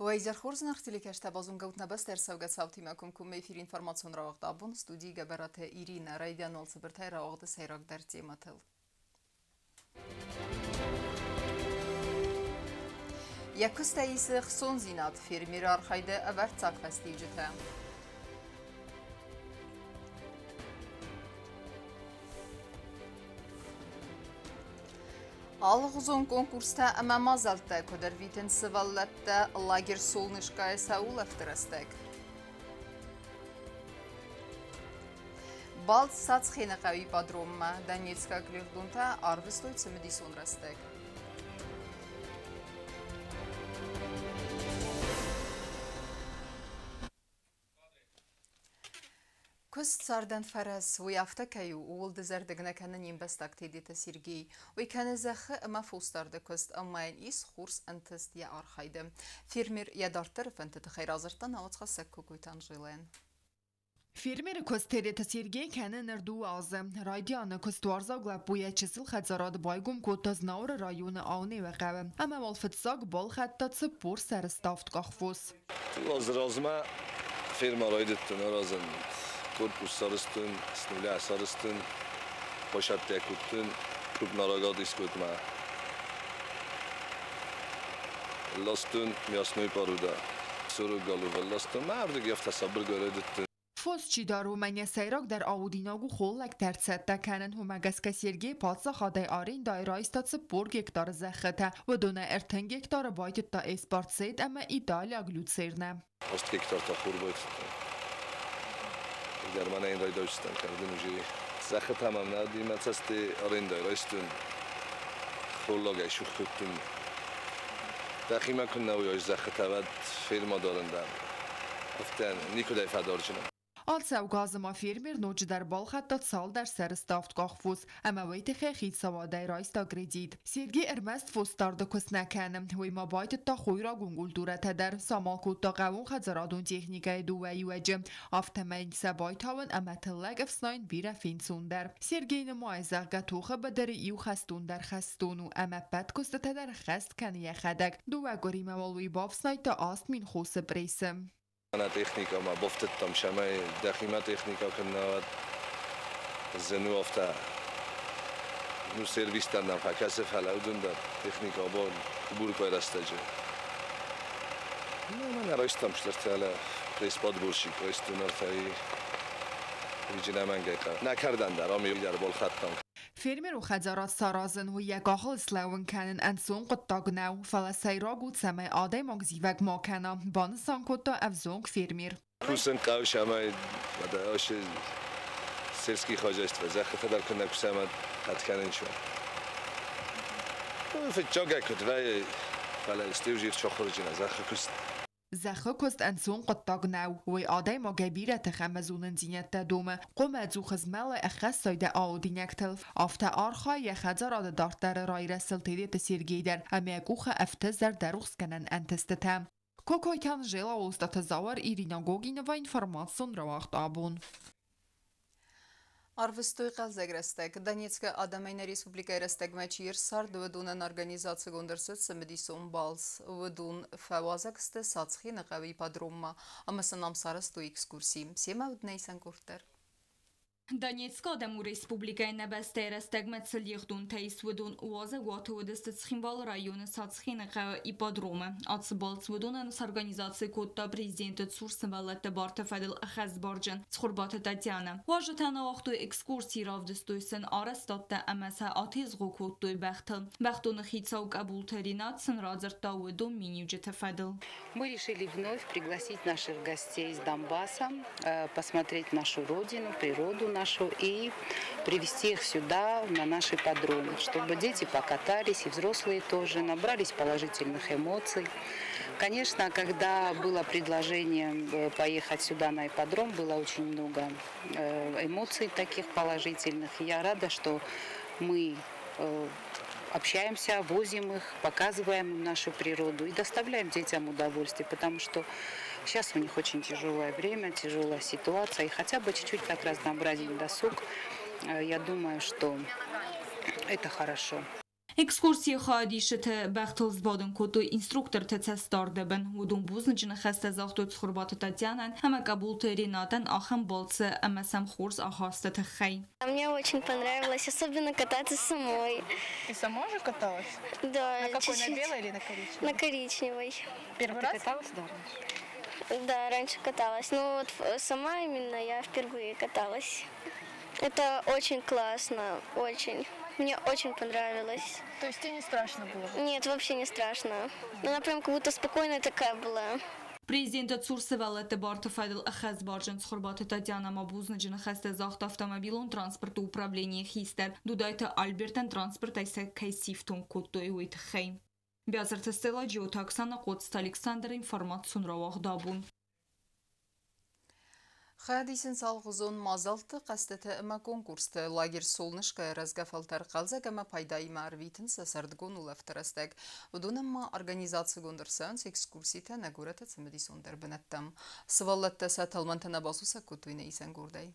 Уӕ изӕр хорз, нӕ телекӕсджытӕ, базонгӕ ут нӕ бӕстӕ ӕрцӕугӕ цаутимӕ комкоммӕ эфиры информацион рауагъд абон, студийы Гӕбӕраты Иринӕ. Райдиан уал цыбыртӕй рауагъды сӕйрагдӕр темӕтыл. Йӕ куыстӕй исы хцондзинад, фермеры архайды ӕвӕрццаг фӕстиуджытӕ. Алыгъуызон конкурстӕ ӕмӕ мадзӕлттӕ куыд ӕрвитынц сывӕллӕттӕ лагерь «Солнышко»-йы сӕ улӕфты рӕстӕг. Балц Сацхены хъӕуы ипподроммӕ донецкаг лигъдонтӕ арвыстой цымыдисон рӕстӕг. Куыст цардӕн фӕрӕз, уый афтӕ кӕй у, ууыл дызӕрдыг нӕ кӕны не мбӕстаг Тедеты Сергей. Уый кӕны зӕххы ӕмӕ фосдарды куыст ӕмӕ йын ис хорз ӕнтыст йӕ архайды. Фермер йӕ дарддӕры фӕндты тыххӕй радзырдта науӕдзхӕссӕг Кокойты Анжелӕйӕн. Фермеры куыст Тедеты Сергей кӕны ныр 2 азы. Райдианы куыстуарзаг лӕппу йӕ чысыл хӕдзарад байгом кодта Знауыры районы Аунеуы хъӕуы. Ӕмӕ уал фыццаг балхӕдта 40 сӕры ставд къахфос. Азы размӕ фермӕ райдыдтон аразын. Корпус сарӕзтон, с нуля сарӕзтон, посадтӕ кодтон, крупнорогатый скотмӕ. Ластон мясной порода. 40 голова ластон. Мӕ ардыг афтӕ сабыргай райдыдтон. Фос чи дары, уымӕн йӕ сӕйрагдӕр аудинаг у холлӕгтӕ ӕрцӕттӕ кӕнын. Уымӕ гӕсгӕ Сергей паддзахадӕй арендӕйы райста 40 гектары зӕххытӕ. Уыдонӕй 30 гектары байтыдта эспарцет ӕмӕ италиаг люцернӕ. 8 гектар та хур байтыдта. Германӕй райдайдзыстӕм кӕрдын уже. Зӕххытӕ мӕм нӕ уыди, мӕ цӕсты арендӕй райстон. Холлагӕй сух кодтон. Дӕхимӕ куыннӕ уой зӕххытӕ, уӕд ферма дарын дӕр. Афтӕ никуыдӕй фӕдарджынӕн. Ацӕугӕ азы ма фермер ноджыдӕр балхӕдта цалдӕр сӕры ставд къахфос ӕмӕ уый тыххӕй хицауадӕй райста кредит. Сергей ӕрмӕст фосдарды куыст нӕ кӕны, уый ма байтыдта хойрагон культурӕтӕ дӕр, самал кодта хъӕууонхӕдзарадон техникӕйы 2 иуӕджы. Афтӕмӕй сӕ байтауын ӕмӕ тыллӕг ӕфснайын бирӕ фенцондӕр. Сергей нымайы, зӕгъгӕ, тохы быдыры иу хӕстон дӕр хӕстон у ӕмӕ ӕппӕт куыстытӕ дӕр ӕххӕст кӕны йӕхӕдӕг. 2 къуыримӕ уал уый бафснайдта 8000 хосы прессы. Нӕ техникӕмӕ бафтыдтам, цӕмӕй дӕхимӕ техникӕ куыннӕ уӕд зын у афтӕ. Ну, сервис дӕр нӕм фӕкӕсы, фӕлӕ уыдон дӕр техникӕ абон буркой рӕстӕджы. Ну, мӕнӕ райстам стыртӕ, пресс-подборщик райстон ӕртӕйы. Риджынӕмӕнгӕй нӕ кӕрдӕн дӕр ам дӕр балхӕдтам. Фермеры хӕдзарад саразын, уый йӕ къахыл слӕууын кӕнын ӕнцон хъуыддаг нӕу, фӕлӕ сӕйраг у, цӕмӕй адӕймаг зивӕг ма кӕна, банысан кодта ӕвзонг фермер. Кусын хъӕуы, цӕмӕй сельский хозяйство зӕххытӕ дӕр куыннӕ кусӕм, хъӕд кӕнын чуа. Фыццагӕй куыд вӕййы, фӕлӕ стеужир чохырджына зӕххы куыст. Зӕххы куыст ӕнцон хъуыддаг нӕу, уый адӕймагӕй бирӕ тых ӕмӕ зонындзинӕдтӕ домы. Хъуамӕ ӕдзух змӕлай ӕххӕссай дӕ аудинӕгтыл. Афтӕ архайы йӕ хӕдзарады дарддӕры райрӕзтыл Тедеты Сергей дӕр ӕмӕ йӕ къухы ӕфты зӕрдӕрухсгӕнӕн ӕнтыстытӕ. Кокойты Анжела, Олстаты Зауыр, Ирина Гогинова, информацион рауагъд абон. Арвыстой хъӕлдзӕг рӕстӕг. Донецкы адӕмӕй нӕ республикӕйы рӕстӕгмӕ чи ӕрцард, уыдонӕн организацигонд ӕрцыд цымыдисон балц. Уыдон фӕуазӕг сты Сацхены хъӕуы ипподроммӕ ӕмӕ сын ам сарӕзтой экскурси. Семӕ уыд нӕ исӕн къорд дӕр. Донецкы адӕмон республикӕйы нӕ бӕстӕйы рӕстӕгмӕ цы лигъдонтӕ ис, уыдон уазӕгуаты уыдысты Цхинвалы районы Сацхены хъӕуы ипподромы. Ацы балц уыдонӕн сорганизаци кодта президенты цур сывӕллӕтты барты фӕдыл ӕххӕстбарджын Цхуырбаты Татьяна. Уазджытӕн ауагътой экскурси, равдыстой сын арӕзтадтӕ ӕмӕ сӕ атезгъо кодтой бӕхтыл. Бӕхдоны хицау Къӕбулты Ринат сын радзырдта уыдон миниуджыты фӕдыл. Мы решили вновь пригласить наших гостей из Донбасса, посмотреть нашу родину, природу нашу и привести их сюда, на наш ипподром, чтобы дети покатались и взрослые тоже, набрались положительных эмоций. Конечно, когда было предложение поехать сюда на ипподром, было очень много эмоций таких положительных. Я рада, что мы общаемся, возим их, показываем им нашу природу и доставляем детям удовольствие, потому что сейчас у них очень тяжелое время, тяжелая ситуация, и хотя бы чуть-чуть так разнообразить досуг, я думаю, что это хорошо. Экскурсийы хайадисджыты бӕхтыл сбадын кодтой инструктортӕ цӕстдарды бын. Уыдон бузныджы ныхӕстӕ загътой Цхуырбаты Татьянӕн ӕмӕ Къӕбулты Ренатӕн ахӕм балцы ӕмӕ сӕм хорз ахасты тыххӕй. Мне очень понравилось, особенно кататься самой. Ты сама уже каталась? Да. На какой, чуть-чуть. на белой или на коричневой? На коричневой. Первый раз? каталась, да, раньше? Да, раньше каталась. Но вот сама именно я впервые каталась. Это очень классно, очень. Мне очень понравилось. То есть тебе не страшно было? Нет, вообще не страшно. Она прям как будто спокойная такая была. Президенты цур сывӕллӕтты барты фӕдыл ӕххӕстбарджын Цхуырбаты Татьяна ма бузныджы ныхӕстӕ загъта автомобилон транспорты управленийы хистӕр Дудайты Альбертӕн транспортӕй сӕ кӕй сифтонг кодтой, уый тыххӕй. Биазырты Стелла, Джиоты Оксана, Хъоцыты Александр, информацион рауагъд абон. Хайад исынц алыгъуызон мадзӕлтты, хъӕзтыты ӕмӕ конкурсты. Лагерь Солнышко рӕзгӕ фӕлтӕр хъӕлдзӕг ӕмӕ пайдаимӕ ӕрвитынц сӕ сӕрдыгон улӕфты рӕстӕг. Уыдонӕн ма организацигонд ӕрцӕуынц экскурситӕ нӕ горӕты цымыдисондӕр бынӕттӕм. Сывӕллӕттӕ сӕ тӕлмӕнтӕ нӕ басусӕг кодтой нӕ исӕнгордӕй.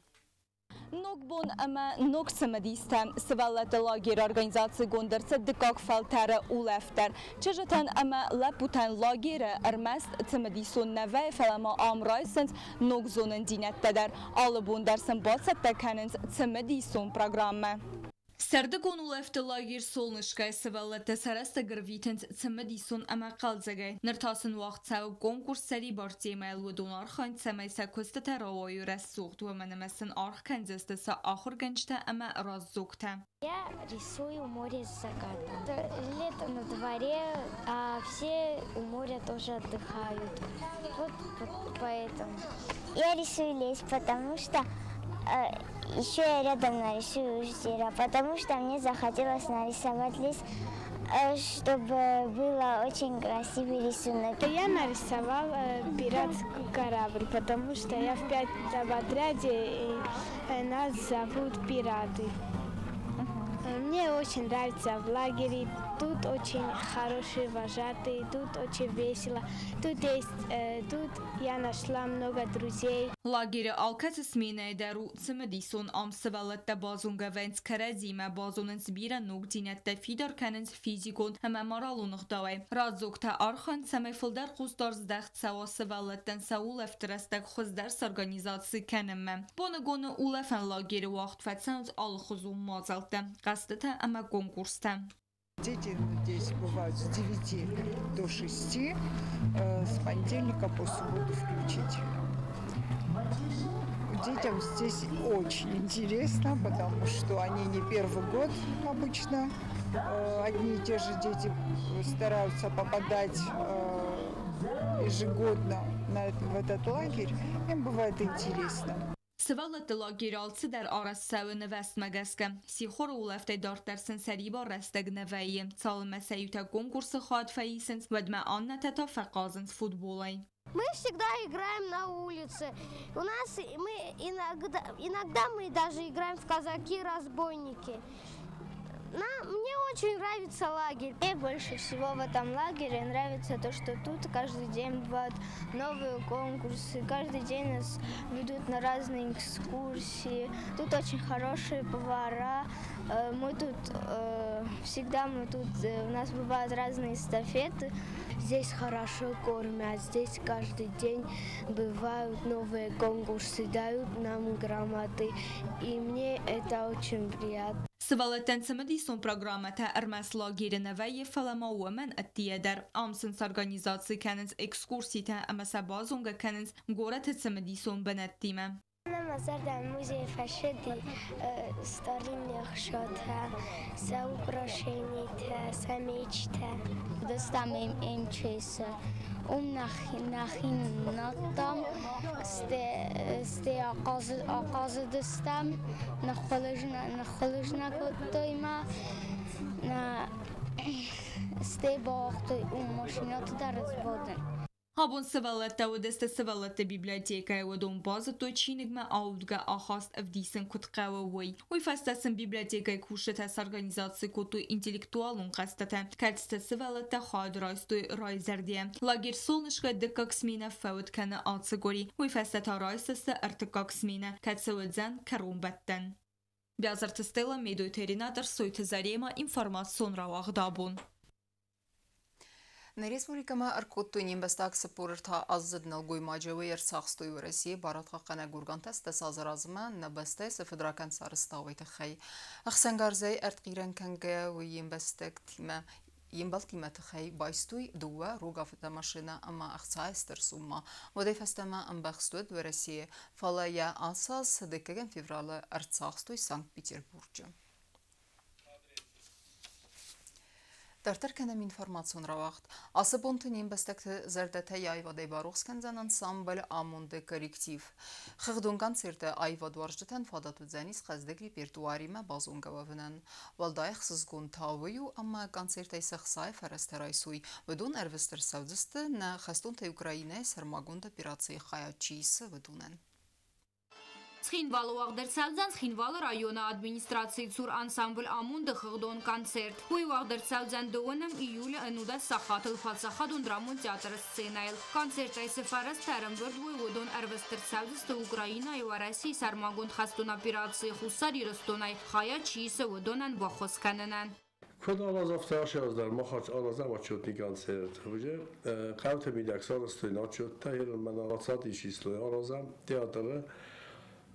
Ног бон ӕмӕ ног цымыдистӕ. Сывӕллӕтты лагеры организацигонд ӕрцыд дыккаг фӕлтӕры улӕфт дӕр. Чызджытӕн ӕмӕ лӕппутӕн лагеры ӕрмӕст цымыдисон нӕ вӕййы, фӕлӕ ма ам райсынц ног зонындзинӕдтӕ дӕр. Алы бон дӕр сын бацӕттӕ кӕнынц цымыдисон программӕ. Сӕрдыгон улӕфты лагерь Солнышко-йы сывӕллӕттӕ сӕ рӕстӕг ӕрвитынц цымыдисон ӕмӕ хъӕлдзӕгӕй. Ныр та сын уагъд цӕуы конкурс сӕрибар темӕйыл. Уыдон архайынц, цӕмӕй сӕ куыстытӕ рауайой рӕсугъд, уымӕн ӕмӕ сын аргъ кӕндзысты сӕ ахуыргӕнджытӕ ӕмӕ раздзогтӕ. Я рисую море с закатом. Лето на дворе, а все у моря тоже отдыхают. Вот поэтому. Я рисую лес, потому что еще я рядом нарисую озеро, потому что мне захотелось нарисовать лес, чтобы было очень красивый рисунок. Я нарисовала пиратский корабль, потому что я в пятом отряде, и нас зовут пираты. Мне очень нравится в лагере. Тут очень хорошие вожатые, тут очень весело. Тут я нашла много друзей. Лагеры алкӕцы сменӕйы дӕр у цымыдисон. Ам сывӕллӕттӕ базонгӕ вӕййынц кӕрӕдзимӕ, базонынц бирӕ ногдзинӕдтӕ, фидар кӕнынц физикон ӕмӕ моралон ӕгъдауӕй. Раздзогтӕ архайынц, цӕмӕй фылдӕр хъусдард здӕхт цӕуа сывӕллӕттӕн сӕ улӕфты рӕстӕг хуыздӕр сорганизаци кӕнынмӕ. Боныгоны улӕфӕн лагеры уагъд фӕцӕуынц алыхуызон мадзӕлттӕ, хъӕзтытӕ ӕмӕ конкурстӕ. Дети здесь бывают с 9 до 6, с понедельника по субботу включительно. Детям здесь очень интересно, потому что они не первый год обычно. Одни и те же дети стараются попадать ежегодно в этот лагерь. Им бывает интересно. Сывӕллӕтты лагеры алцыдӕр арӕзт цӕуы нывӕзтмӕ гӕсгӕ. Сихоры улӕфтӕй дарддӕр сын сӕрибар рӕстӕг нӕ вӕййы. Цалынмӕ сӕ иутӕ конкурсы хайад фӕисынц, уӕдмӕ аннӕтӕ та фӕхъазынц футболӕй. Мы всегда играем на улице. У нас мы иногда мы даже играем в казаки-разбойники. Мне очень нравится лагерь. Мне больше всего в этом лагере нравится то, что тут каждый день бывают новые конкурсы, каждый день нас ведут на разные экскурсии. Тут очень хорошие повара. Мы тут всегда мы тут, у нас бывают разные эстафеты. Здесь хорошо кормят, здесь каждый день бывают новые конкурсы, дают нам грамоты, и мне это очень приятно. Сывӕллӕттӕн цымыдисон программӕтӕ ӕрмӕст лагеры нӕ вӕййы, фӕлӕ ма уымӕн ӕддейӕ дӕр. Ам сын сорганизаци кӕнынц экскурситӕ ӕмӕ сӕ базонгӕ кӕнынц горӕты цымыдисон бынӕттимӕ. Мӕ зӕрдӕ музей фӕцыди Сталины ӕхсатӕ, сӕ украшенитӕ, сӕ мечтӕ. Уыдыстӕм МЧС-ы. Уым нӕхи надтам, стӕй ахъазыдыстӕм, ныххуылыз нӕ кодтой ма, стӕй бауагътой уым машинӕты дӕр сбадын. Абон сывӕллӕттӕ уыдысты сывӕллӕтты библиотекӕйы. Уыдон базыдтой чиныгмӕ аудгӕ ахаст ӕвдисын куыд хъӕуы, уый. Уый фӕстӕ сын библиотекӕйы кусджытӕ сорганизаци кодтой интеллектуалон хъӕзтытӕ, кӕцыты сывӕллӕттӕ хайад райстой райзӕрдийӕ. Лагерь Солнышко дыккаг сменӕ фӕуд кӕны ацы къуыри. Уый фӕстӕ та райсдзысты ӕртыккаг сменӕ, кӕцы уыдзӕн кӕронбӕттӕн. Бязырты Стелла, Медойты Ренат, Ӕрсойты Зарема, информацион рауагъд «Абон». Нӕ республикӕмӕ ӕркодтой не мбӕстаг 43-аздзыд нӕлгоймаджы. Уый ӕрцахстой Уӕрӕсейы барадхъахъхъӕнӕг органтӕ 10 азы размӕ нӕ бӕстӕйы цы фыдракӕнд сарӕзта, уый тыххӕй. Ӕхсӕнгарзӕй ӕртхъирӕн кӕнгӕйӕ уый йе мбӕлттимӕ тыхӕй байстой дыууӕ рог автомашинӕ ӕмӕ ӕхцайы стыр суммӕ. Уӕдӕй фӕстӕмӕ ӕмбӕхст уыд Уӕрӕсейы, фӕлӕ йӕ ацы аз 2 февралы ӕрцахстой Санкт-Петербурджы. Дарддӕр кӕнӕм информацион рауагъд. Ацы бонты не мбӕстӕгты зӕрдӕтӕ аивадӕй барухс кӕндзӕн ансамбль «Амонд-ы» коллектив. Хыгъдон концерты аивадуарзджытӕн фадат уыдзӕнис хъӕздыг репертуаримӕ базонгӕ уӕвынӕн. Уӕлдай ӕхсызгон та уый у, ӕмӕ концертӕй цы ӕхцайы фӕрӕзтӕ райсой, уыдон ӕрвыст ӕрцӕудзысты, нӕ хӕстонтӕй Украинӕйы сӕрмагонд операцийы хайад чи исы, уыдонӕн. Цхинвалы уагъд ӕрцӕудзӕн Цхинвалы районы администрацийы цур ансамбль «Амонд-ы» хыгъдон концерт. Уый уагъд ӕрцӕудзӕн 2 июлы 11 сахатыл паддзахадон драмон театры сценӕйыл. Концертӕй цы фӕрӕзтӕ ӕрӕмбырд уой, уыдон ӕрвыст ӕрцӕудзысты Украинӕйы Уӕрӕсейы сӕрмагонд хӕстон операцийы Хуссар Ирыстонӕй хайад чи исы, уыдонӕн баххуыс кӕнынӕн. Куыд алы аз, афтӕ ацы аз дӕр мах аразӕм отчетный концерт. Уже хъӕуты мидӕг сарӕзтой отчеттӕ, мӕнӕ 20 число аразӕм театры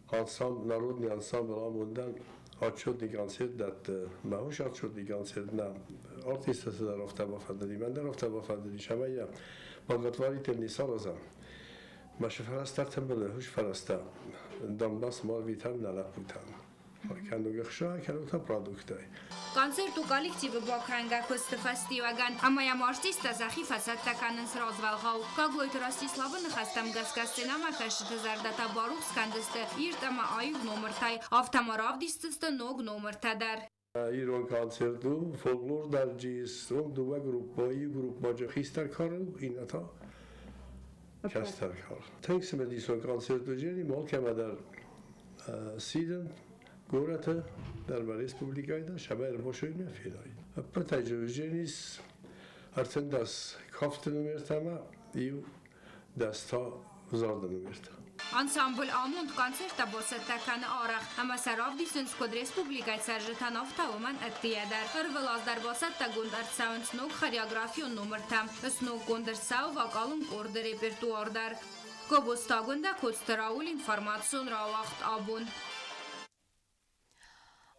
ансамбль, народный ансамбль «Амонд-ӕн» отчетный концерт дӕтты. Мӕ хус отчетный концерт нӕ артисттӕ дӕр афтӕ бафӕндыди, мӕн дӕр афтӕ бафӕндыди, ӕмӕ йӕ благотворительный саразӕм. Мӕ фӕрӕзтӕ тымбылы хус фӕрӕзтӕ Донбассмӕ арвитӕм нӕ лӕппутӕн. Кӕнуг ӕхца, кӕнуг та продукттӕй. Концерт у коллективы бакӕнгӕ куысты фӕстиуӕгӕн, ӕмӕ йӕм артисттӕ сӕхи фӕцӕттӕ кӕнынц развӕлгъау. Гаглойты Ростиславы ныхӕстӕм гӕсгӕ сценӕмӕкӕсджыты зӕрдӕтӕ барухс кӕндзысты ирд ӕмӕ аив номыртӕй, афтӕ ма равдисдзысты ног номыртӕ дӕр. Ирон концерт у, фольклор дӕр ис, дыууӕ группӕйы, иу группӕ хистӕр кары, иннӕ та кӕстӕр кар. Тынг цымыдисон концерт уыдзӕни, алкӕмӕ дӕр сидын горӕты дӕр ма республикӕйы дӕр, сӕмӕ ӕрбосой мӕ феной. Ӕппӕтӕй уыдзӕнис 13 кафты номертӕ ӕмӕ иу дӕс та зарды номертӕ. Ансамбль «Амонд» концерттӕ бацӕттӕ кӕны арӕх, ӕмӕ сӕ равдисынц куыд республикӕйы цӕрджытӕн, афтӕ уымӕн ӕддейӕ дӕр. Ӕрвылаз дӕр бацӕттӕгонд ӕрцӕуынц ног хореографион номыртӕ. Сноггонд ӕрцӕуы вокалон къорды репертуар дӕр. Гобозты Агуындӕ, Коцты Рауль, информацион рауагъд «Абон».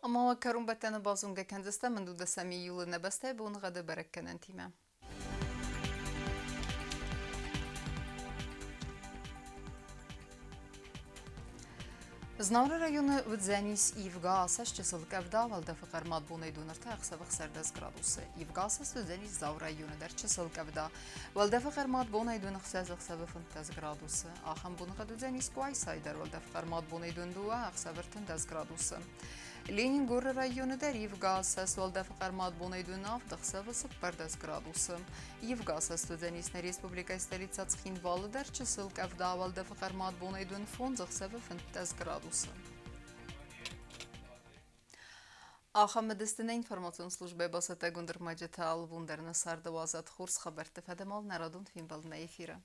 Ӕмӕ уӕ кӕронбӕттӕны базонгӕ кӕндзыстӕм 19 июлы нӕ бӕстӕйы боныгъӕды бӕрӕггӕнӕнтимӕ. Знауыры районы уыдзӕнис ивгӕ асӕст, чысыл къӕвда, уӕлдӕфы хъӕрмад бонӕй 2 ӕртӕ, ӕхсӕвы 16 градусы. Ивгӕ асӕст уыдзӕнис Дзауы районы дӕр, чысыл къӕвда. Уӕлдӕфы хъӕрмад бонӕй 2 6, ӕхсӕвы 15 градусы. Ахӕм боныгъӕд уыдзӕнис Къуайсайы дӕр, уӕлдӕфы хъӕрмад бонӕй 2 2, ӕхсӕвы 13 градусы. Ленингоры районы дӕр ивгӕ асӕст, уӕлдӕфы хъӕрмад бонӕй 2 7, ӕхсӕвы 14 градусы. Ивгӕ асӕст уыдзӕнис нӕ республикӕйы столицӕ Цхинвалы дӕр, чысыл къӕвда, уӕлдӕфы хъӕрмад бонӕй 2 5, ӕхсӕвы 15 градусы. Ахӕм уыдысты нӕ информацион службӕйы бацӕттӕгонд ӕрмӕджытӕ. Алыбон дӕр нӕ царды уадзӕд хорз хабӕртты фӕдӕмал нӕ радон фембӕлдмӕ эфиры.